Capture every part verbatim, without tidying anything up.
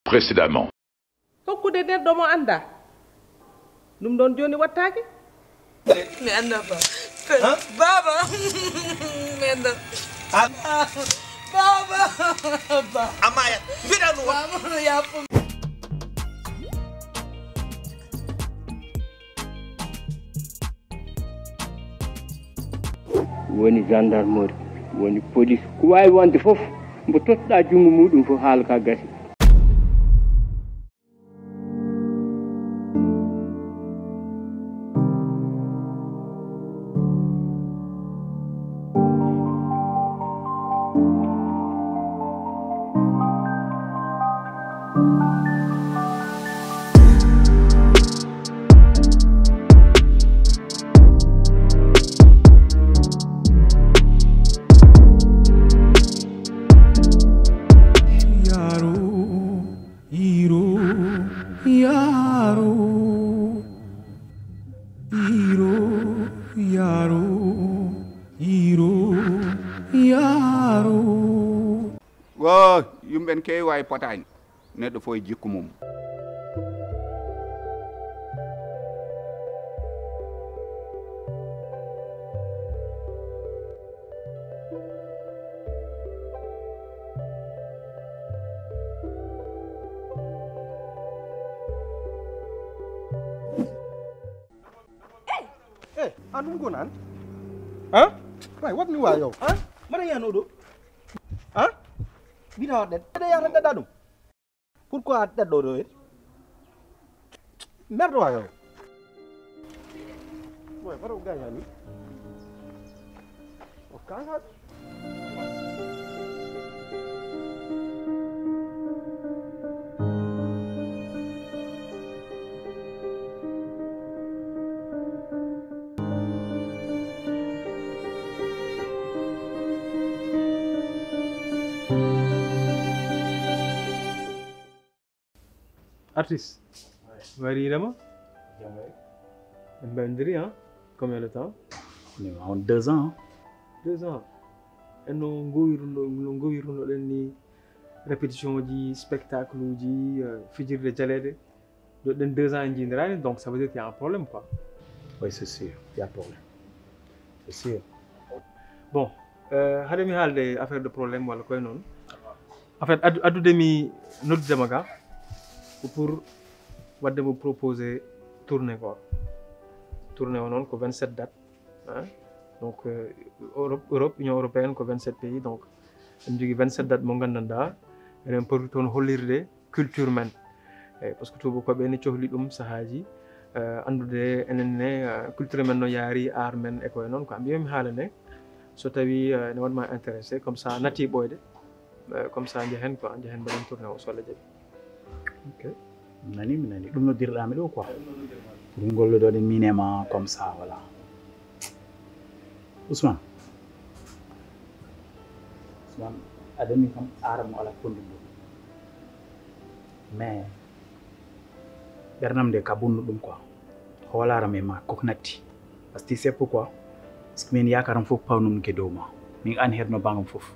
Précédemment. Hokkude neɗɗo mo anndaa, ɗum ɗoon jooni waɗtaake. Mi annda ba. Baba. Mi annda. Baba. Ba. Amma ya, mbiɗa ɗum. Baba, yaafo. Woni gendarmerie, woni police, ko waawi wonde fof, mbo tottuɗaa junngo muuɗum fof, haala ka gasi. Iro, yaro, iro, yaro, iro, yaro. Wo yumɓen keewi wawi potaani, neɗɗo fof e jikku mum. Eh, an ɗum ko nan? Hein? Way, wat mi wayo. Hein? Mara yano ɗo. Hein? Mbiɗa waɗɗen. Ɗeɗe yata ɗeɗa ɗum. Pourquoi ɗeɗɗo ɗo en? Merɗo wayo. Way, fara o gañani. O kañat. Artiste, wariirama? En mbandiri, hein? Combien de temps? On est en deux ans. Deux ans. En no ngowirno no ngowirno ɗen ni, répétition ji, spectacle ji, euh, fijirde jaleeɗe. Ɗo ɗen deux ans en jiindirani, donc ça veut dire qu'il y a un problème, quoi. Oui, c'est sûr, il y a problème. C'est sûr. Bon, euh, haade mi haalde affaire de problème walla koye noon. En fait, addu- addude mi noddudema ga ko pour wadde mo proposer tournée, quoi. Tournée o noon ko vingt-sept date, hein. Donc, euh, Europe, Europe, Union européenne ko vingt-sept pays, donc en jogui vingt-sept date mo gandanɗa eɗen poti toon hollirde culture men. Eyyi, par ce que tubakoɓe ne cohli ɗum sahaji, euh, andude enen ne, euh, culture men no yaari, art men e koye noon, quoi. Mbiyami haala ne, so tawi, euh, ne waɗma intéressé, comme ça nati ɓoyde, euh, comme ça jehen, quoi, jehen mbaɗen tournée o so Allah jaɓi. Ok. Mi nani, mi nani. Ɗum noddirɗami ɗo, quoi. Pour gollude ɗen min e ma comme ça, voilà. Ousmane. Ousmane, a demi kam, ara mo ala kondin ɗum. Mais ɓernam nde ka bonnu ɗum, quoi. Hoolaram e ma kok natti. Parce que c'est pourquoi, parce que min yakaram fof pawnum ke dow ma. Min an hedno bangam fof.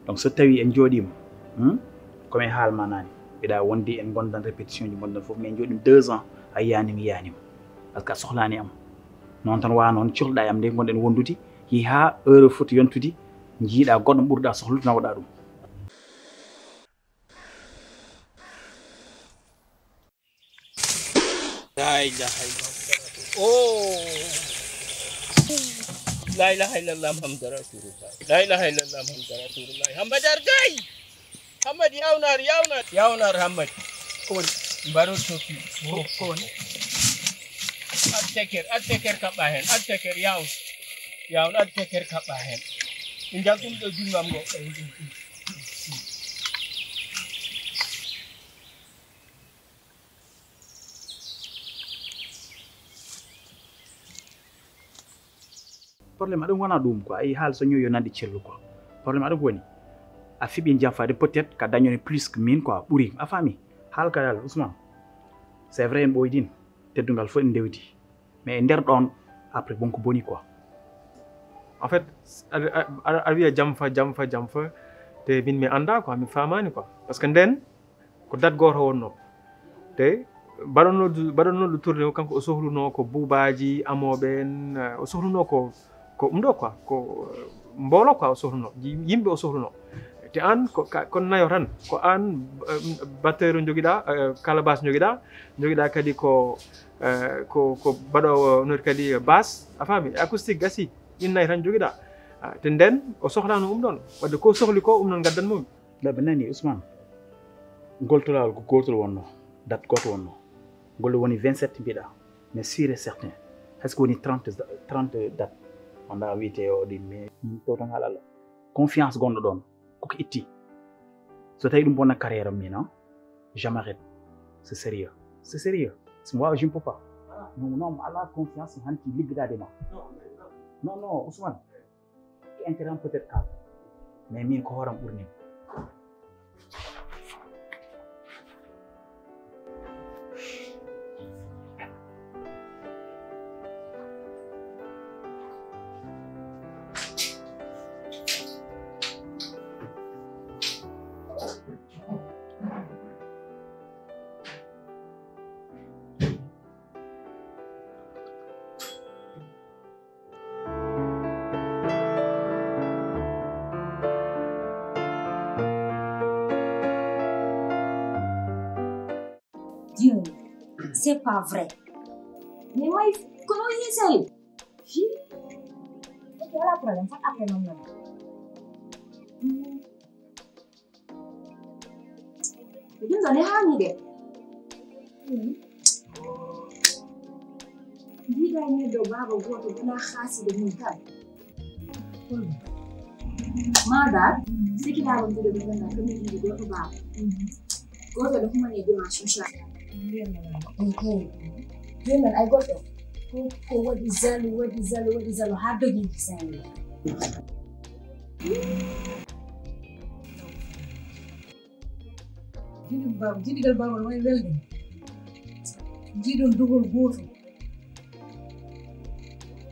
Donc so tawi en jooɗima, hmm? Ko min haalma nani. Mbiɗa wondi en gondan répétition ji, gondan fof, mais en jooɗima deux ans, a yiyanima, yiyanima. Parce que a sohlani am. Noon tan wa noon cohluɗa e am nde gonɗen wondude, yeehi ha heure foti yontude, jiiɗa goɗɗo ɓurɗa sohlude, nawoɗa ɗum. La ilaha illallah. Oh. La ilaha illallah Muhammadu Rasulullah. La ilaha illallah Muhammadu Rasulullah. Hammadi Argay. Hammadi, yawnar, yawnar. Yawnar Hammadi. Ko woni? Mbaroɗ toki. Ko woni? Ad teker, ad teker kaɓɓa hen. Ad teker, yawn. Yawn, ad teker kaɓɓa hen. Ɓe njal ɗum ɗo junngo am ngo. Problème aɗum wona ɗum quoi, ayi haala so ñowi yo nanɗe cellu quoi. Problème aɗum ko woni a fiɓi jam faade peut-être ka dañone plus que min quoi, ɓuri a faami. Haala ka yalla Ousmane, c'est vrai en ɓoydin, teddungal fof en ndewdi, mais e nder ɗon après wonko boni quoi. En fait, aɗa wiya jam fa jam fa jam fa, te min mi annda quoi, mi faamani quoi, parce que nden Ko date gooto wonnoo. Te mbaɗonnoo du-, mbaɗonnoo ɗo tournée o, kanko o sohlunoo ko buubaaji, amooɓe en, eh, o sohlunoo ko, ko ɗum ɗo quoi, ko, eh, mboolo quoi o sohlunoo, yi-, yimɓe o sohlunoo. Te aan ko ka-, ko nayo tan, ko aan, eh, batteur o njogiɗaa, eh, calebasse njogiɗaa, njogiɗaa kadi ko, eh, ko, ko mbaɗoowo note kadi basse, a faami, acoustique gasii, ɗin nayo tan njogiɗaa. Ah, te nden o sohlaano ɗum ɗon, wadde ko sohli ko ɗum ɗon ngaddanmoo mi. Ɓe, ɓe nani, Ousmane. Ngol tolawol ko gootol wonnoo, date gooto wonnoo. Ngol woni vingt-sept mbiɗa, mais sûr et certain. Hay so ko woni trente, trente date. Wonda wiyte o ɗi, mais min tawtan haala Allah. Confiance gonɗo ɗon, koko itti. So tawi ɗum bonna carrière am min, non? Jamais arrête. C'est sérieux. C'est sérieux. Si mi waawa, je ne peux pas. Non, non, mi alaa confiance, mi hanti liggidaade ma. Non, non, Ousmane. Intérêt am peut-être kala. Mais min ko hooram ɓurni. Dieu, c'est pas vrai. Mais moi, comment il s'appelle? Ok, ala problème, fat après non non. Ko ɗum ɗon e haani de. Mbiɗa ni ɗo baaba gooto wona haaside mum tan. Maada, sikki baaba mbiɗo ɓe nganndaa ko min yiɗi gooto baaba. Gooto ɗo humani e dimanche, inchallah. Jooni noon ay goɗɗo ko, ko waɗi zalu, waɗi zalu, waɗi zalu haa dogi Saint-Louis. Jiɗi ba-, jiɗigal baaba no wayi welde. Jiɗon dogol gooto.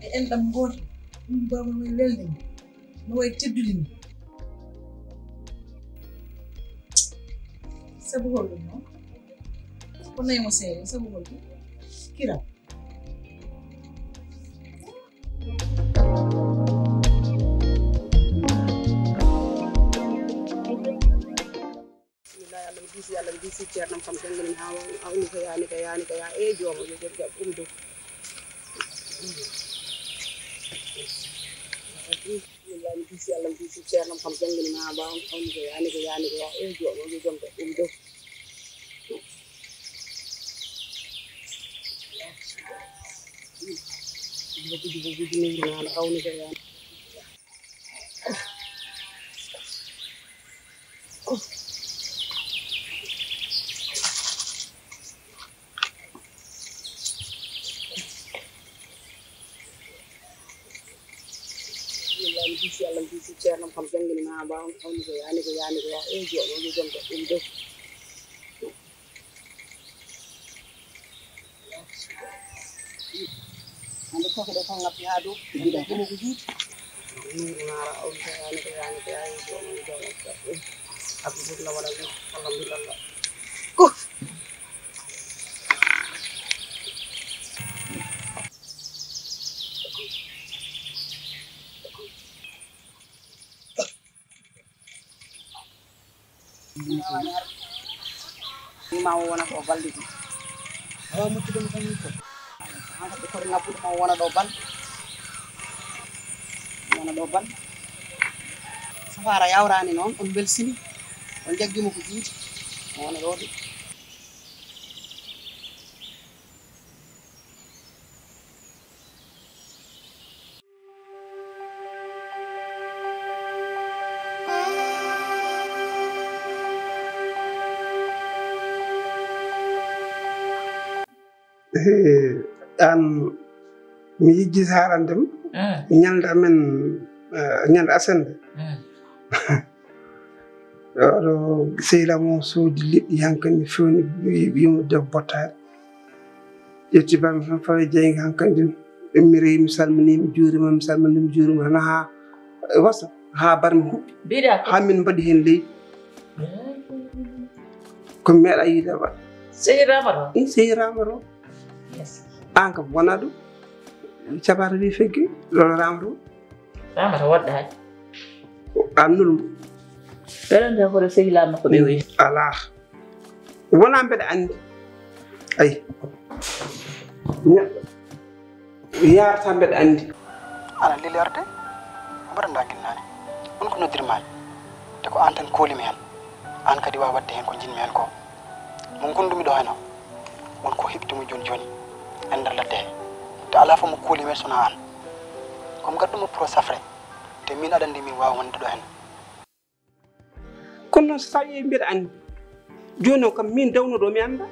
E enɗam gooto. Ɗum baaba no wayi welde. No wayi teddude ni. Sabu hol ɗum noon? Ko nayi mo seere, sabu hol ɗum? Kiram. Bismillah, Allah mi diisi, Allah mi diisi, ceernam kam janngini haa awni ko yaani, ko yaani, ko yaa, e jooma, yo jom jaɓ ɗum dow. Bismillah, mi diisi, Allah mi diisi, ceernam kam janngini haa awni ko yaani, ko yaani, ko yaa, e jooma, yo jom jaɓ ɗum dow. Gudi, gudi, gudi, nana awni ko yaani. Yalla mi disi, Yalla mi disi, ceernam kam janngini ma ba on, on ko yaani, ko yaani, ko yaa, e jooma, yo jom ɗum dow. Hande koko ɗo tan ngappi haa dow. Hande ɗum ko juuti. Nuuru naara on ko yaani, ko yaani, ko yaani, ko yaani, ko yaani. Abdou Diouf na waɗa ɗum. Alhamdulillah. Ko. Ni ma o wona ɗo balɗe ɗiɗi. Awa muccude mo tan ko. An ko ɓe kori ngabbude ma o wona ɗo bal. Wona ɗo bal. Safara yawrani noon, on belsini. On jaggi mo ko juuti. O wona ɗo de. He, an mi yejjiti haarande ma. Mm. Ñalnde amen, eh, ñalnde asannde. Mm. Oɗo sehil am o soodi liɗɗi hankadi, mi fewni, wi-, wiimo debbo bottaani. Ƴetti bammi tan fawi jeyge hankadi. Ɓe mi rewi, mi salmini, mi juurima, mi salmini, mi juurima tan haa wasa, haa barmi huɓɓi. Mbiɗa ko haa min mbaɗi heen leydi. Mm. Ko mi meeɗa yiide ba. Sehil Ramata o? I, Sehil Ramata o. Yes. Aan kam wona ɗum. Cabaata wi feggi, lola Ramata o. Ramata woɗɗaani. Annul mo. Ɓeɗon tan koto Sehil Ramata ko ɓe wi. Alaa. Wona mbeɗa anndi. Ay. Neɗɗo. Yarata mbeɗa anndi. Ana lilerde? Mbaɗa ndangilnaani. On ko noddirmaani. Te ko aan tan koolimi heen. Aan kadi waawa waɗde heen ko njiɗmi heen ko. Mo ngondumi ɗo heen o, won ko heɓtimo jooni jooni e nder ladde he. Te alaa fof mo koolimi so wonaa aan. Ko mi gadduɗo mo pour o safre. Te miin aɗa anndi miin waawa wonde ɗo heen. Kono noon so tawii mbiɗa anndi, jooni o kam miin dawnuɗo mi annda.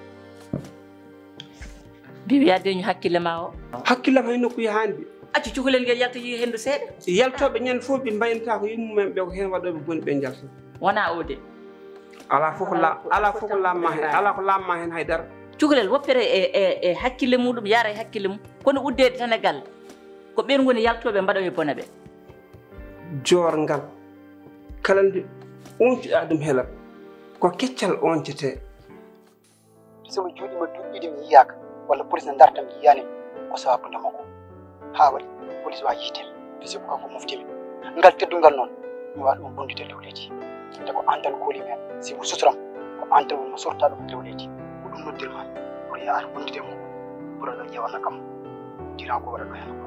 Mbi wiya deñu hakkille ma o. Hakkillam hay nokku yahaani de. Accu cukalel ngel yalta yiya henndu seeɗa. Yaltooɓe ñande fof ɓe mbaynotaako yummumen ɓe ko heen waɗooɓe boni ɓe njalta. Wonaa o de. Alaa fof ko la-, alaa fof ko lamma heen, alaa ko lamma heen hay dara. Cukalel woppere e, e, e hakkille muɗum, yara e hakkille mum. Kono uddeede tan e galle. Ko ɓeen ngoni yaltooɓe mbaɗooɓe bona ɓe. Joorngal, kala nde oñcuɗaa ɗum helat, ko keccal oñcetee. So mi juuɗiima duuɓi ɗiɗi mi yiyaaka, walla polis ne darta mi yiyaani, ko sababu ndema ko. Haa waɗi, polis wa yiite mi, sibu kanko mofti mi. Ngal teddungal noon, mi waawa ɗum bondude e dow leydi. Te ko aan tan koolimi heen, sibu suturam, ko aan tan woni mo sortaa ɗum e dow leydi. Ko ɗum noddirmaani, pour yaha bondude e mum, pour aɗa ƴeewana kam. Diiran ko waɗa ɗo heen ko.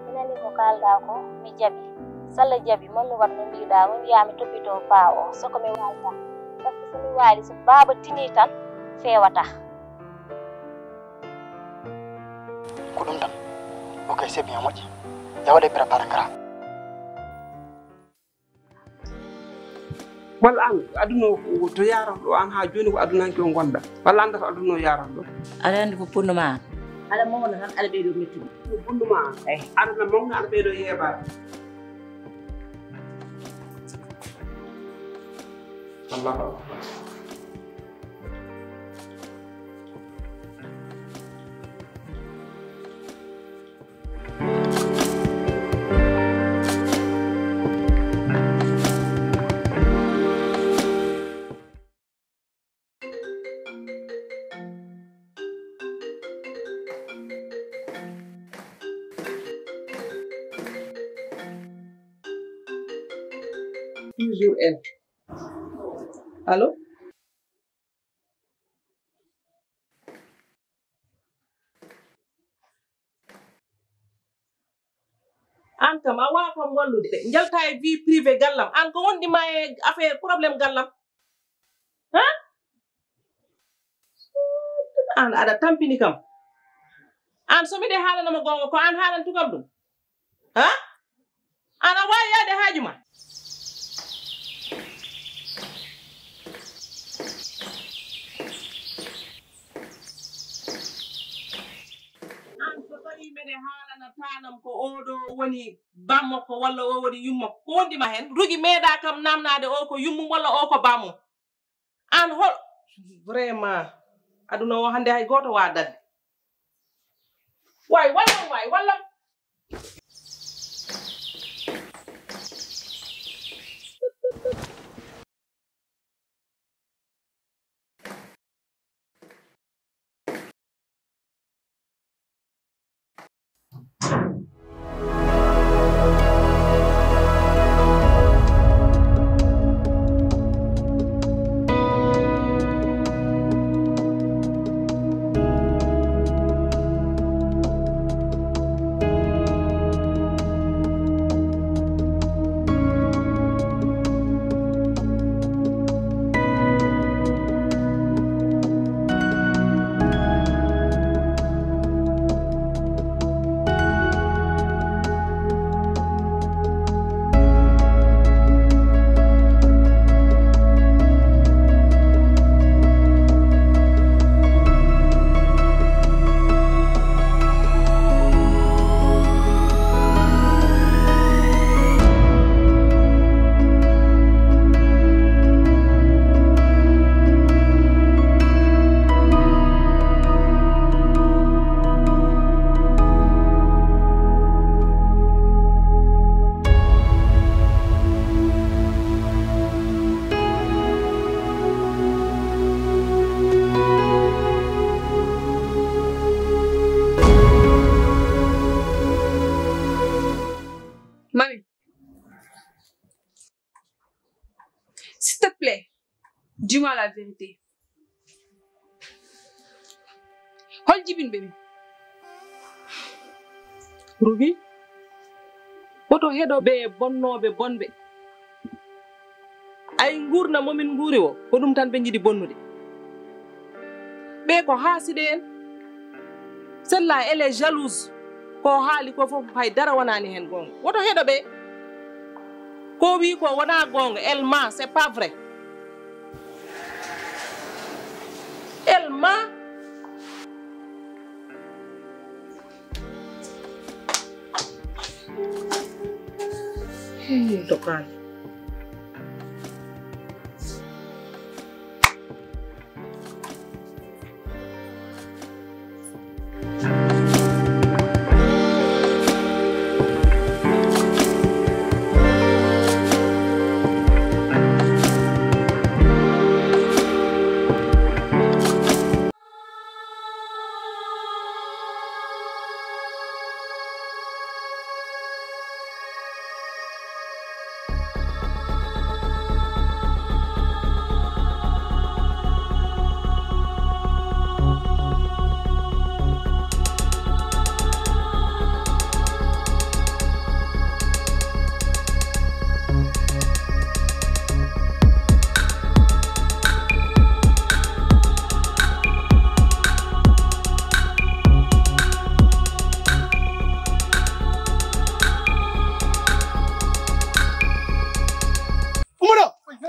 Mi nanii ko kaalɗaa ko, mi jaɓi. So Allah jaɓi, maa mi waɗ no mbiiɗaa, woni yaa mi toppitoo paa o, soko mi waalta. Par ce que so mi waali, so baaba tinii tan, feewata. Ko ɗum tan. Ok, c'est bien, moƴƴi. Ya waɗe préparé ngara. Walla aan, aduna o ko to yaarata ɗo, aan haa jooni ko adunanke o ngonɗaa. Walla anndaa to aduna o yaarata ɗo. Aɗa anndi ko bonnuma aan. Aɗa mawna tan, aɗa ɓeydo mettude. Ko bonnuma aan. Eey. Aɗa na mawna, aɗa ɓeydo yeebaade. Allahu akbar. Toujours elle. Allô? Aan kam, a waawaa kam wallude. Njaltaa e vie privée gallam. Aan ko wonɗi ma e affaire problème gallam? Haa? Aan aɗa tampini kam. Aan, so miɗe haalana mo goonga, ko aan haalantu kam ɗum? Haa? Aan a waawi yaade haaju ma? Aan, so tawii mbeɗe haalana taanam ko oo ɗoo woni bammakko walla oo woni yummakko, ko wonɗi ma heen? Rugi meeɗaa kam naamnaade oo ko yummum walla oo ko bamum. Aan hol-, vraiment, aduna o hannde hay gooto waawaa daɗde. Waay, wallam, waay, wallam. Dis-moi la vérité. Hol jibinɓe mi? Ruby, woto heɗo ɓe bonnooɓe bonɓe. Ay, nguurndam mo min nguuri o, ko ɗum tan ɓe njiɗi bonnude. Ɓe ko haasiɗe en. Celle-là, elle est jalouse. Ko haali ko fof, hay dara wonaani heen goonga. Woto heɗo ɓe. Ko wi ko wonaa goonga, elle ment, c'est pas vrai. Elle ment. Hey, dokaali.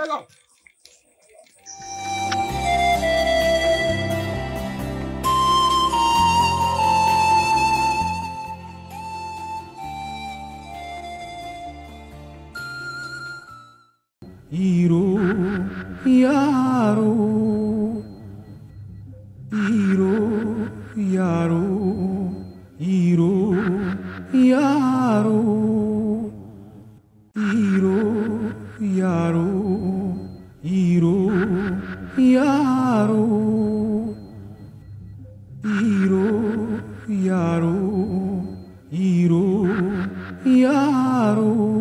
Umaro! Iro, yaro. Iro, yaro. Iro, yaro. Iro, yaro. Iro, yaro. Iro, yaro. Iro, yaro.